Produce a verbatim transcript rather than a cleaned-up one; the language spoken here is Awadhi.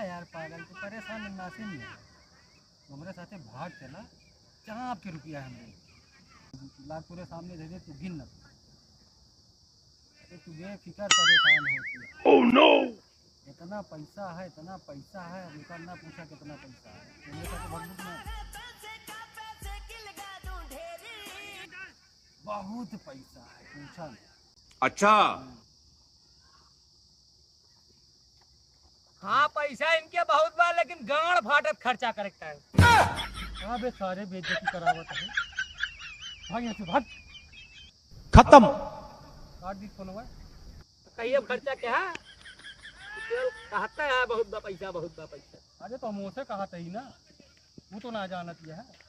यार पागल, तू परेशान ना, नासिम है। तू हमरे साथे भाग चला, चाँप के रुपया हमरे लाख तोरे सामने दे दे, तू गिन ना। अरे तू बेफिकर परेशान होती है। Oh no! इतना पैसा है, इतना पैसा है, अब एकर ना पूछा कितना पैसा है। तू हमरे साथे भाग ना। बहुत पैसा है, पूछा ना। अच्छा। हाँ, पैसा इनके बहुत बा, लेकिन गांड फाटत खर्चा करे के टाइम। अबे सारे बेइज्जती करावत है। भाग यहाँ से, भाग। खत्म। काट दी फोनवा। कहिए खर्चा क्या है? केवल कहता है बहुत बा पैसा, बहुत बा पैसा। अरे तो हम उसे कहत ही ना, वो तो ना जानत ही है।